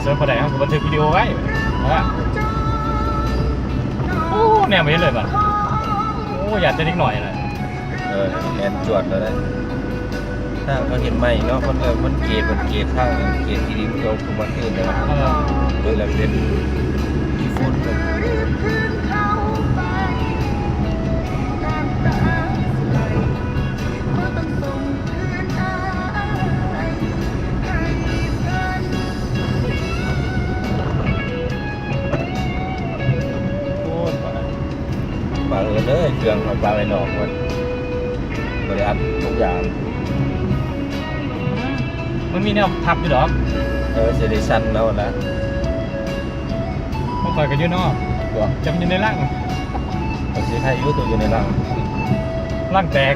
ສ່ວນຜູ້ໃດເຮົາກໍບັນທຶກວິດີໂອໄວ້ ເອີ ໂອ້ ແນມບໍ່ເຫັນເລີຍບາດ ໂອ້ ຢ້ານແຕ່ເດັກນ້ອຍແຫຼະ ເອີ ແລ່ນຈວດເລີຍ ທາງເຂົາເຮັດໃໝ່ເນາະ ມັນ ເອີ ມັນເກດ ມັນເກດທາງ ເກດທີ່ດິນເຂົາ ເຂົາມາຄືນແລ້ວ ເອີ ເບິ່ງແລ້ວເປັນຂີ້ຝຸ່ນ ໂອ້ຍ ປາ ປາເອີນເອີຍ ເຄື່ອງຂ້ອຍປາໄວ້ນອກໝົດ ບໍ່ໄດ້ອັດທຸກຢ່າງ ມັນມີແນວພັບຢູ່ດອກ ເອີ ຊິໄດ້ສັ່ນເອົາລະ ຂອງຂ້ອຍກໍຢູ່ນອກ ບໍ່ ຈະມັນຢູ່ໃນລັງ ກໍຊິໄດ້ຢູ່ ໂຕຢູ່ໃນລັງ ລັງແຕກ.